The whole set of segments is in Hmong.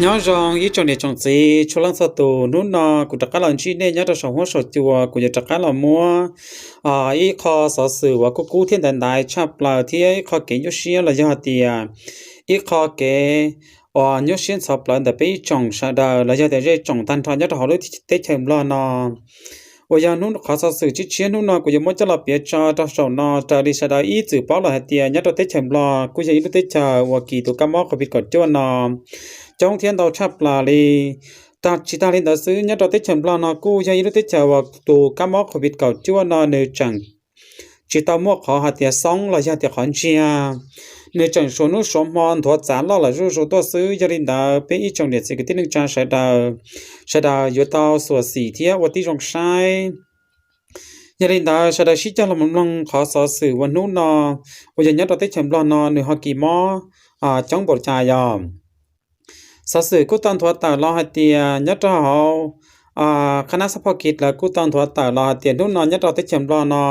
Nyob zoo ib tsoom niam tsoom txiv txhua leej txhua tus, hnub no kuv rov qab los ntsib nej nyob rau saum huab saum cua. Kuv yuav rov qab los muab ib qho xov xwm uas kuj kub thiab ntaiv ntaiv tshaj plaws thiab ib qho kev nyuaj siab los yog tias ib qho kev uas nyuaj siab ntxhov plawv ntawm peb ib tsoom sawv daws los yog tias zej tsoom tag nrho nyob rau hauv lub teb chaws Nplog no. Uas yog hnub qhov xov xwm tshiab tshiab hnub no kuv yuav muab coj los piav tso rau saum no raws li sawv daws ib txwm paub lawm hais tias nyob rau teb chaws Nplog kuj yog ib lub teb chaws uas kis tus kab mob covid kaum cuaj no coob thiab ntau tshaj plaws li. Tsis tas li ntawd xwb, nyob rau teb chaws Nplog no kuj yog ib lub teb chaws uas tus kab mob covid kaum cuaj no nws tseem tsis tau muaj qhov hais tias xoob los yog tias qhov ntsiag, nws tseem suav hnub suav hmo nthuav txav loj lawm zuj zus tuaj xwb. Yog li ntawd peb ib tsoom niam txiv kwv tij neej tsa sawv daws, sawv daws yuav tau xyuam xim thiab ua tib zoo saib. Yog li ntawd sawv daws sib cog los mus mloog qhov xov xwm uas hnub no uas yog nyob rau teb chaws Nplog no nws ho kis mob coob npaum cas yog. Xov xwm kuj tau nthuav tawm los hais tias nyob rau hauv qhab nab xab phoj kiv lawv kuj tau nthuav tawm los hais tias hnub no nyob rau teb chaws Nplog no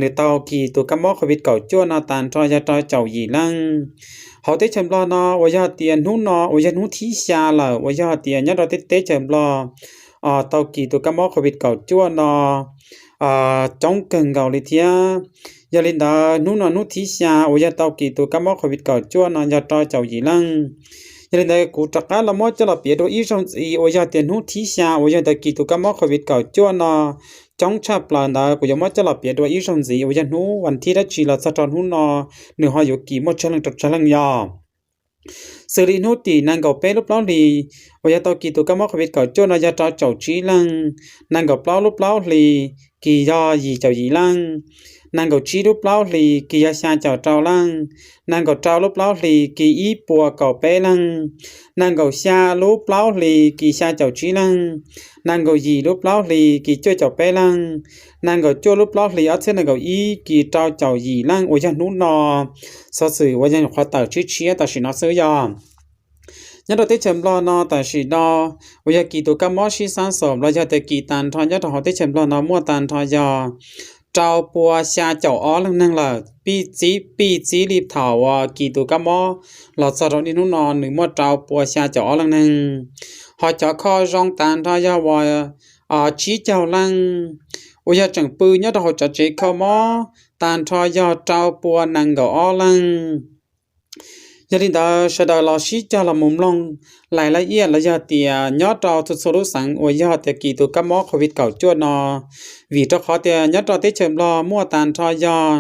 nws tau kis tus kab mob covid kaum cuaj no tag nrho yog rau caum yim leej. Hauv teb chaws Nplog no uas yog tias hnub no uas yog hnub thib xya lawm uas yog tias nyob rau teb chaws Nplog tau kis tus kab mob covid kaum cuaj no coob kawg nkaus li thiab. Yog li ntawd hnub no hnub thib xya uas yog tau kis tus kab mob covid kaum cuaj no yog rau caum yim leej. Yog li ntawd kuv rov qab los muab coj los piav dua ib zaug ntxiv uas yog tias hnub thib xya uas yog tau kis tus kab mob covid kaum cuaj no coob tshaj plaws ntawd kuv yuav muab coj los piav dua ib zaug ntxiv uas yog hnub vas thib dab tsi los txog rau hnub no nws ho yuav kis muaj tsawg leej rau tsawg leej yog. Xws li hnub tim nees nkaum peb lub plaub hlis uas yog tau kis tus kab mob covid kaum cuaj no yog rau caum tsib leej, nees nkaum plaub lub plaub hlis kis yog yim caum yim leej, nees nkaum tsib lub plaub hlis kis yog xya caum rau leej, nees nkaum rau lub plaub hlis kis ib puas kaum peb leej, nees nkaum xya lub plaub hlis kis xya caum tsib leej, nees nkaum yim lub plaub hlis kis cuaj caum peb leej, nees nkaum cuaj lub plaub hlis ob txhiab nees nkaum ib kis rau caum yim leej uas yog hnub no. Xov xwm uas yog qhov tawm tshiab tshiab tam sim no xwb yog nyob rau teb chaws Nplog no tam sim no uas yog kis tus kab mob sib xab xom los yog tias kis tag nrho nyob rau hauv teb chaws Nplog no muaj tag nrho yog rau pua xya caum ob leej neeg lawm. Pib txib, pib txib li thaum uas kis tus kab mob los txog rau niaj hnub no nws muaj rau pua xya caum ob leej neeg. Ho cov kho zoo tag nrho yog uas tsib caug leej, uas yog tseem pw nyob rau hauv cov tsev kho mob tag nrho yog rau pua nees nkaum ob leej. Yog li ntawd sawv daws los sib cog los mus mloog lais laj iaj los yog tias nyob rau txhua txhua lub xeev uas yog tias kis tus kab mob covid kaum cuaj no, vim rau qhov tias nyob rau teb chaws Nplog muaj tag nrho yog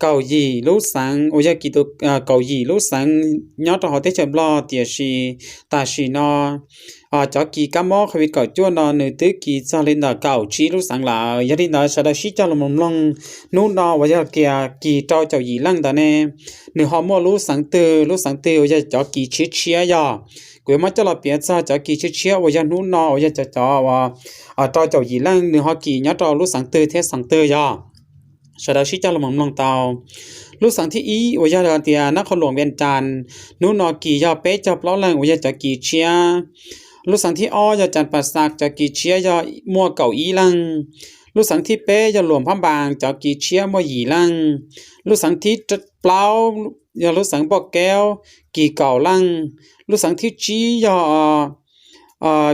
kaum yim lub xeev uas yog kis tus kaum yim lub xeev nyob rau hauv teb chaws Nplog, tiam sis tam sim no cov kis kab mob covid kaum cuaj no nws twb kis txog li ntawm kaum tsib lub xeev lawm. Yog li ntawd sawv daws sib cog los mus mloog hnub no uas yog tias kis rau caum yim leej ntawd ne, nws ho muaj lub xeev twg, lub xeev twg uas yog cov kis tshiab tshiab yog. Kuv yuav muab coj los piav txog cov kis tshiab tshiab uas yog hnub no uas yog cov cov uas rau caum yim leej nws ho kis nyob rau lub xeev twg thiab xeev twg yog. Sawv daws sib cog los mus mloog tau. Lub xeev thib ib uas yog tias Nab Qhov Luam Vias Cas, hnub no kis yog peb caug plaub leej uas yog cov kis tshiab. Lub xeev thib ob yog Cas Pas Xas, cov kis tshiab yog muaj kaum ib leej. Lub xeev thib peb yog Luam Phab Npas, cov kis tshiab muaj yim leej. Lub xeev thib plaub yog lub xeev Npauj Keub, kis kaum leej. Lub xeev thib tsib yog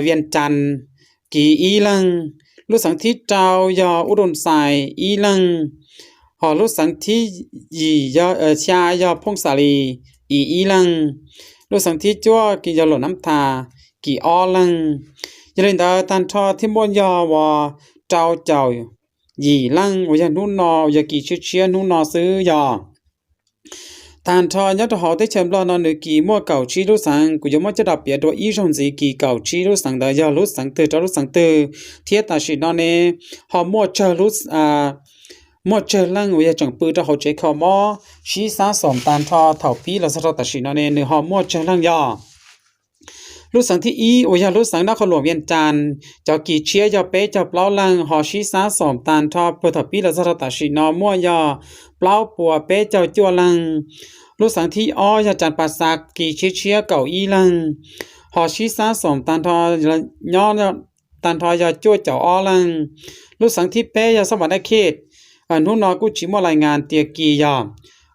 Vias Cas, kis ib leeg. Lub xeev thib rau yog Ub Doo Xais, ib leeg. Ho lub xeev thib yim, xya yog Phooj Xa Lis, ib leeg. Lub xeev thib cuaj kis yog Luam Nab Thas, kis ob leeg. Yog li ntawd tag nrho thiaj muaj yog uas rau caum yim leej uas yog hnub no uas yog kis tshiab tshiab hnub no xwb yog. Tag nrho nyob rau hauv teb chaws Nplog no nws kis muaj kaum tsib lub xeev. Kuv yuav muab coj los piav dua ib zaug ntxiv kis kaum tsib lub xeev ntawd yog lub xeev twg rau lub xeev twg, thiab tam sim no ne ho muaj tsawg lub, muaj tsawg leej uas yog tseem pw rau hauv tsev kho mob sib xab xom tag nrho thaum pib los txog rau tam sim no ne nws ho muaj tsawg leej yog. Lub xeev thib ib uas yog lub xeev Nab Qhov Luam Vias Cas, cov kis tshiab yog peb caug plaub leej, ho sib xab xom tag nrho puag thaum pib los txog rau tam sim no muaj yog plaub puas peb caug cuaj leej. Lub xeev thib ob yog Cas Pas Xas, kis tshiab tshiab kaum ib leeg, ho sib xab xom tag nrho nyob tag nrho yog cuaj caum ob leej. Lub xeev thib peb yog Xab Npas Nab Khej, hnub no kuj tsis muaj lais ngas tias kis yog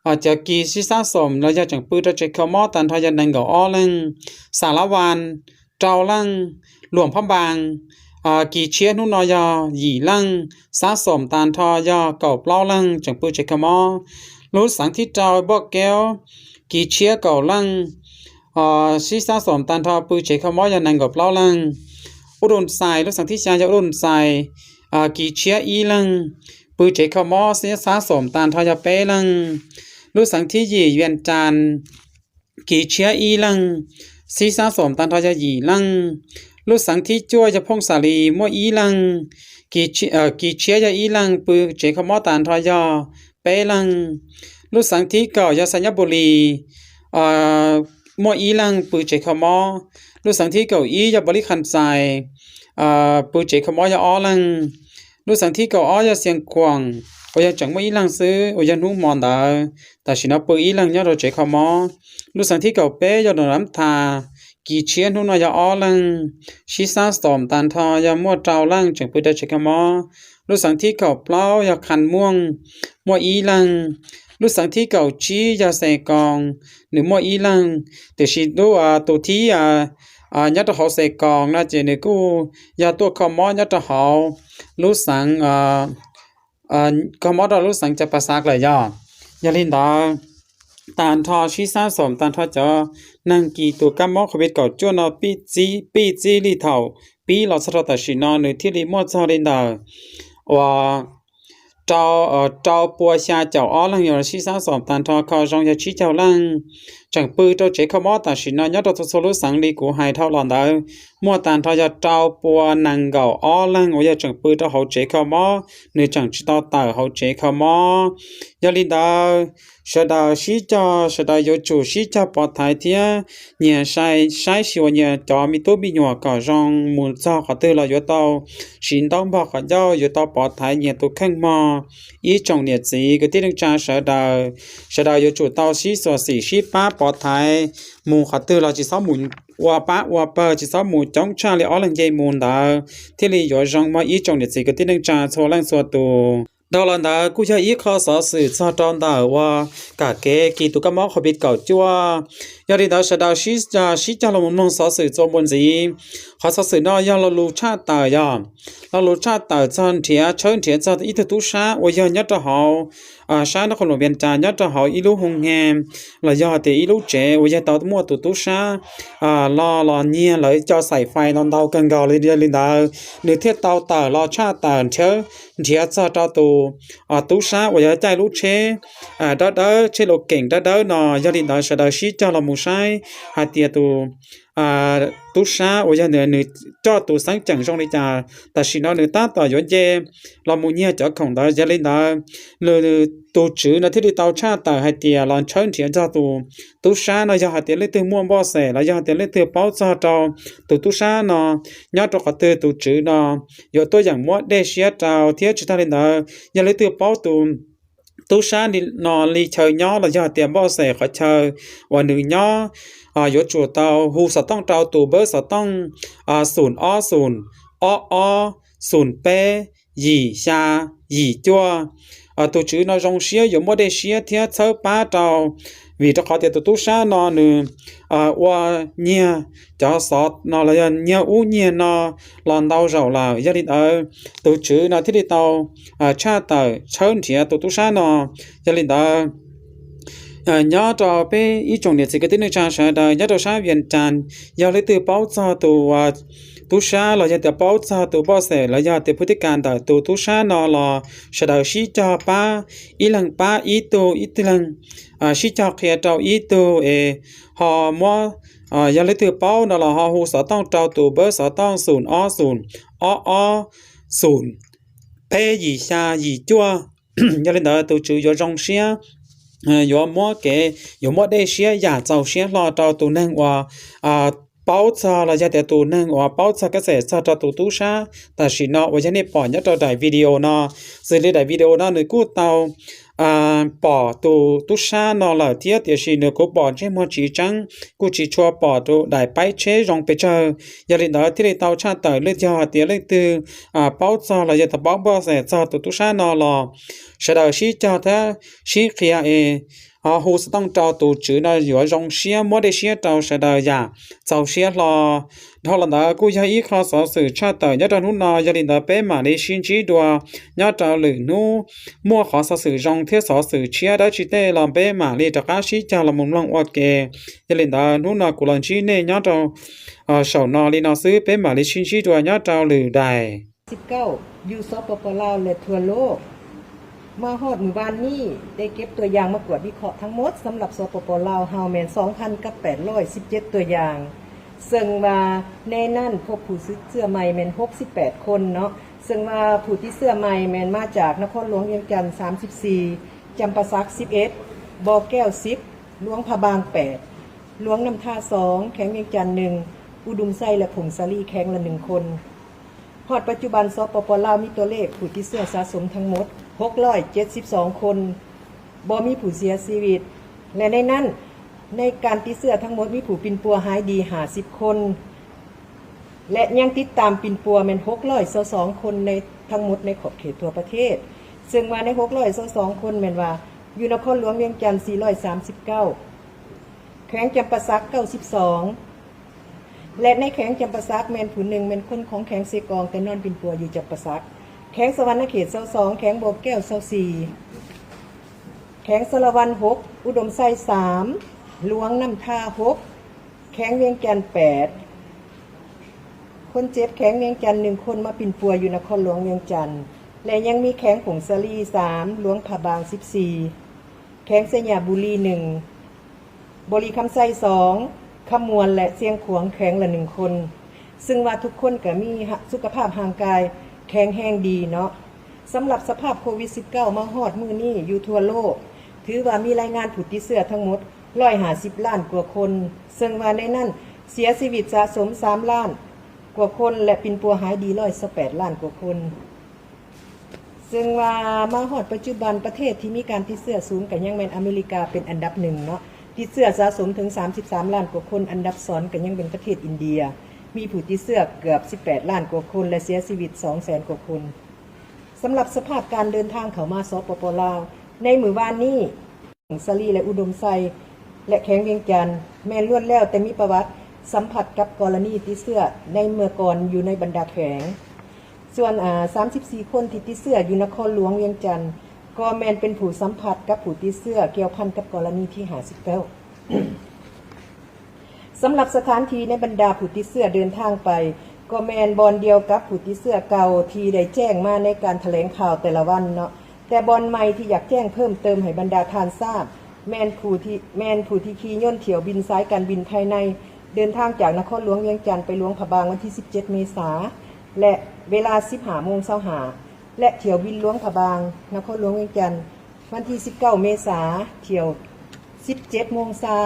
cov kis sib sab xoom los yog tseem pw rau tsev kho mob tag nrho yog nees nkaum ob leeg, Xas Lav Vas rau leej, Luam Phab Npas kis tshiab hnub no yog yim leej, sab xoom tag nrho yoj kaum plaub leeg tseem pw tsev kho mob. Lub xeev thib rau Npoj Keub kis tshiab kaum leej, sib sab xoom tag nrho pw tsev kho mob yog nees nkaum plaub leej. Ub Dum Xais lub xeev thib xya yog Ub Dum Xais kis tshiab ib leeg, pw tsev kho mob sib sab xoom tag nrho yog peb leej. Lub xeev thib yim Vias Cas kis tshiab ib leeg, sib sab xoom tag nrho yog yim leej. Lub xeev thib cuaj yog Phooj Xas Lis muaj ib leeg, kis tshiab yog ib leeg, pw tsev kho mob tag nrho yog peb leej. Lub xeev thib kaum yog Xais Nyab Pus Lis muaj ib leeg pw tsev kho mob. Lub xeev thib kaum ib yog Npau Lis Khas Xais pw tsev kho mob yog ob leeg. Lub xeev thib kaum ob yog Xias Khuam uas yog tseem muaj ib leeg xwb uas yog hnub hmo ntawd tam sim no pw ib leeg nyob rau tsev kho mob. Lub xeev thib kaum peb yog Nus Lab Thas kis tshiab hnub no yog ob leeg, sib sab xoom tag nrho yog muaj rau leej tseem pw rau tsev kho mob. Lub xeev thib kaum plaub yog Khas Muaj muaj ib leeg. Lub xeev thib kaum tsib yog Xais Koos nws muaj ib leeg, tiam sis lub tus thib nyob rau hauv Xais Koos no ces nws kuj yog tuaj kho mob nyob rau hauv lub xeev kho mob rau lub xeev Cas Pas Xav lawm yog. Yog li ntawd tag nrho sib sab xoom tag nrho cov neeg kis tus kab mob Covid kaum cuaj no pib txij li thaum pib los txog rau tam sim no nws thiaj li muaj txog li ntawm uas rau pua xya caum ob leeg yog sib sab xoom tag nrho kho zoo yog tsib caug leej tseem pw rau tsev kho mob tam sim no nyob rau txhua txhua lub xeev li kuv hais dhau los ntawd. Muaj tag nrho yog rau pua nees nkaum ob leeg uas yog tseem pw rau hauv tsev kho mob, nws tseem tsis tau tawm hauv tsev kho mob. Yog li ntawd sawv daws sib cog, sawv daws yuav tsum sib cog pov thaiv thiab nyias saib xyuas nyias cov me tub me nyuam kom zoo mus txog qhov twg los yuav tau siv ntaub npog qhov ncauj, yuav tau pov thaiv nyias tus kheej mog. Ib tsoom niam txiv kwv tij neej tsa sawv daws, sawv daws yuav tsum tau sib xuas xim sib pab pov thaiv, mus qhov twg los tsis txhob mus ua pab ua pawg, tsis txhob mus coob tshaj li ob leeg nce mus ntawd thiaj li yuav zoo mog ib tsoom niam txiv kwv tij neej tsa txhua leej txhua tus. Dhau los ntawd kuj yog ib qho xov xwm txog rau ntawm uas kam kev kis tus kab mob Covid kaum cuaj. Yog li ntawd sawv daws sib cog los mus mloog xov xwm txuas mus ntxiv. Qhov xov xwm no yog lo lus tshaj tawm yog lo lus tshaj tawm txog nrhiav, tshawb nrhiav txog ib tug tub sab uas yog nyob rau hauv sab nab qhov luam Vias Cas nyob rau hauv ib lub hoo he los yog tias ib lub tsev uas yog tau muaj tus tub sab los los nyiag lawv cov xaim fais no ntau kawg nkaus li. Yog li ntawd nws thiaj tau tawm los tshaj tawm nrhiav txog rau tus tub sab uas yog caij lub tsheb dawb dawb, tsheb los keem dawb dawb no. Yog li ntawd sawv daws sib cog los mus saib hais tias tus tub sab uas yog nws coj tus xeeb ceem zoo li cas. Tam sim no nws tab tom yuav nce los mus nyiag cov khoom ntawd. Yog li ntawd nws, tus tswv no thiaj li tau tshaj tawm hais tias los tshawb nrhiav txog tus tub sab no, yog hais tias leej twg muaj npoj xeem los yog hais tias leej twg paub txog rau tus tub sab no nyob rau qhov twg, tus tswv no yuav tuaj yeem muab dej siab rau. Thiab tsis tag li ntawd, yog leej twg paub tus tub sab no li chaw nyob los yog hais tias npoj xeem qhov chaw uas nws nyob, yuav tsum tau hu xov tooj rau tus npawb xov tooj xum ob xum ob ob xum peb yim xya yim cuaj. Tus tswv no zoo siab yuav muab dej siab thiab txhawb pab rau, vim rau qhov tias tus tub sab no nws ua nyiag cov xov no los yog nyiag ub nyiag no los ntau zaus lawm. Yog li ntawd tus tswv no thiaj li tau tshaj tawm tshawb nrhiav tus tub sab no. Yog li ntawd nyob rau peb ib tsoom niam txiv kwv tij neej tsa sawv daws nyob rau sab Vias Cas, yog leej twg paub txog tus tub sab los yog tias paub txog tus npoj xeem los yog tias phwj tib kas ntawm tus tub sab no los sawv daws sib cog pab, ib leeg pab ib tug, ib leeg sib cog qhia rau ib tug es ho muab, yog leej twg paub no los ho hu xov tooj rau tus npawb xov tooj xum ob xum ob ob xum peb yim xya yim cuaj. Yog li ntawd tus tswv yuav zoo siab yuav muab kev, yuav muab dej siab yam txaus siab hlo rau tus neeg uas paub txog los yog tias tus neeg uas paub txog kab xeem txog rau tus tub sab tam sim no uas yog nej pom nyob rau daim video no. Xws li daim video no nws kuj tau pom tus tub sab no lawm thiab, tiam sis nws kuj pom ntsej muag tsis tseeb, kuj tsis tshua pom tus daim paib tsheb zoo pes tsawg. Yog li ntawd thiaj li tau tshaj tawm, leej yog hais tias leej twg paub txog los yog tias paub npoj xeem txog tus tub sab no los sawv daws sib cog thiab sib qhia es ho hu xov tooj rau tus tswv no yuav zoo siab muab dej siab rau sawv daws yam txaus siab hlo. Dhau los ntawd kuj yog ib qho xov xwm tshaj tawm nyob rau hnub no, yog li ntawd peb mam li sib ntsib dua nyob rau lwm hnub, muaj qhov xov xwm zoo thiab xov xwm tshiab dab tsi tej los peb mam li rov qab sib cog los mus mloog ua ke. Yog li ntawd hnub no kuv los ntsib nej nyob rau saum no li no xwb, peb mam li sib ntsib dua nyob rau lwm daim. สิบเก้า อยู่ สปป ลาว และทั่วโลก มาฮอดมื้อวานนี้ ได้เก็บตัวอย่างมากวดวิเคราะห์ทั้งหมด สำหรับ สปป ลาว เฮาแม่น สองพันกับแปดร้อยสิบเจ็ด ตัวอย่าง ซึ่งว่าในนั้นพบผู้ติดเชื้อใหม่แม่น หกสิบแปด คนเนาะ ซึ่งว่าผู้ติดเชื้อใหม่แม่นมาจากนครหลวงเวียงจันทน์ สามสิบสี่ จำปาสัก สิบเอ็ด บ่อแก้ว สิบ หลวงพระบาง แปด หลวงน้ำทา สอง แขวงเวียงจันทน์ หนึ่ง อุดมไซและผงสาลี แขวงละ หนึ่ง คน ฮอดปัจจุบัน สปป ลาว มีตัวเลขผู้ติดเชื้อสะสมทั้งหมด หกร้อยเจ็ดสิบสอง คน บ่มีผู้เสียชีวิต และในนั้น ในการติดเชื้อทั้งหมดมีผู้ปิ่นปัวหายดี ห้าสิบ คน และยังติดตามปิ่นปัวแม่น หกร้อยยี่สิบสอง คนในทั้งหมดในขอบเขตทั่วประเทศ ซึ่งว่าใน หกร้อยยี่สิบสอง คนแม่นว่า อยู่นครหลวงเวียงจันทน์ สี่ร้อยสามสิบเก้า แขวงจำปาสัก เก้าสิบสอง และในแขวงจำปาสักแม่นผู้หนึ่งแม่นคนของแขวงเซกอง แต่นอนปิ่นปัวอยู่จำปาสัก แขวงสะหวันนะเขต ซาวสอง แขวงบ่อแก้ว ซาวสี่ แขวงสะหวัน หก อุดมไซ สาม หลวงน้ำทา หก แขวงเวียงจันทน์ แปด คนเจ็บแขวงเวียงจันทน์ หนึ่ง คนมาปิ่นปัวอยู่นครหลวงเวียงจันทน์ และยังมีแขวงผงสาลี สาม หลวงพระบาง สิบสี่ แขวงไชยบุรี หนึ่ง บริคำไช สอง คำม่วนและเชียงขวาง แขวงละ หนึ่ง คน ซึ่งว่าทุกคนก็มีสุขภาพร่างกายแข็งแรงดีเนาะ สำหรับสภาพโควิด สิบเก้า มาฮอดมื้อนี้อยู่ทั่วโลก ถือว่ามีรายงานผู้ติดเชื้อทั้งหมด ร้อยห้าสิบ ล้านกว่าคน ซึ่งว่าในนั้นเสียชีวิตสะสม สาม ล้านกว่าคน และปิ่นปัวหายดี ร้อยยี่สิบแปด ล้านกว่าคน ซึ่งว่ามาฮอดปัจจุบันประเทศที่มีการติดเชื้อสูงก็ยังแม่นอเมริกาเป็นอันดับหนึ่งเนาะ ติดเชื้อสะสมถึง สามสิบสาม ล้านกว่าคน อันดับสองก็ยังเป็นประเทศอินเดีย มีผู้ติดเชื้อเกือบ สิบแปด ล้านกว่าคน และเสียชีวิต สอง แสนกว่าคน สำหรับสภาพการเดินทางเข้ามา สปป ลาว ในมื้อวานนี้ สาลีและอุดมไซ และแขวงเวียงจันทน์ แม่นล้วนแล้วแต่มีประวัติสัมผัสกับกรณีติดเชื้อในเมื่อก่อนอยู่ในบรรดาแขวง ส่วน อ่า สามสิบสี่ คนที่ติดเชื้ออยู่นครหลวงเวียงจันทน์ ก็แม่นเป็นผู้สัมผัสกับผู้ติดเชื้อเกี่ยวพันกับกรณีที่ ห้าสิบเก้า สำหรับสถานที่ในบรรดาผู้ติดเชื้อเดินทางไป ก็แม่นบ่อนเดียวกับผู้ติดเชื้อเก่าที่ได้แจ้งมาในการแถลงข่าวแต่ละวันเนาะ แต่บ่อนใหม่ที่อยากแจ้งเพิ่มเติมให้บรรดาท่านทราบ แม่นผู้ที่ แม่นผู้ที่ขี่ยนต์เที่ยวบินสายการบินภายใน เดินทางจากนครหลวงเวียงจันทน์ไปหลวงพระบางวันที่ สิบเจ็ด เมษา และเวลา สิบห้า โมง เช้าหา และเที่ยวบินหลวงพระบาง นครหลวงเวียงจันทน์ วันที่ สิบเก้า เมษา เที่ยว สิบเจ็ด โมงเช้า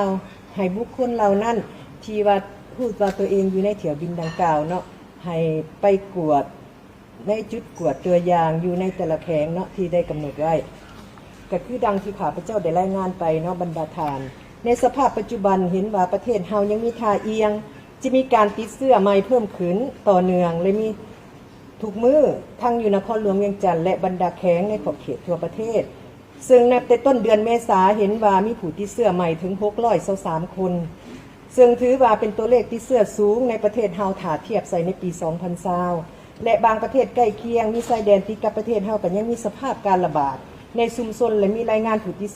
ให้บุคคลเหล่านั้นที่ว่ารู้ว่าตัวเองอยู่ในเที่ยวบินดังกล่าวเนาะ ให้ไปกวดในจุดกวดตัวอย่างอยู่ในแต่ละแขวงเนาะที่ได้กำหนดไว้ ก็คือดังที่ข้าพเจ้าได้รายงานไปเนาะบรรดาท่าน ในสภาพปัจจุบันเห็นว่าประเทศเฮายังมีท่าเอียง จะมีการติดเชื้อใหม่เพิ่มขึ้นต่อเนื่องและมี ทุกมื้อ ทั้งอยู่นครหลวงเวียงจันทน์และบรรดาแขวงในขอบเขตทั่วประเทศ ซึ่งนับแต่ต้นเดือนเมษาเห็นว่ามีผู้ติดเชื้อใหม่ถึง หกร้อยยี่สิบสาม คน ซึ่งถือว่าเป็นตัวเลขติดเชื้อสูงในประเทศเฮาถ้าเทียบใส่ในปี สองพันยี่สิบ และบางประเทศใกล้เคียงมีชายแดนติดกับประเทศเฮาก็ยังมีสภาพการระบาดในชุมชนและมีรายงานผู้ติดเชื้อ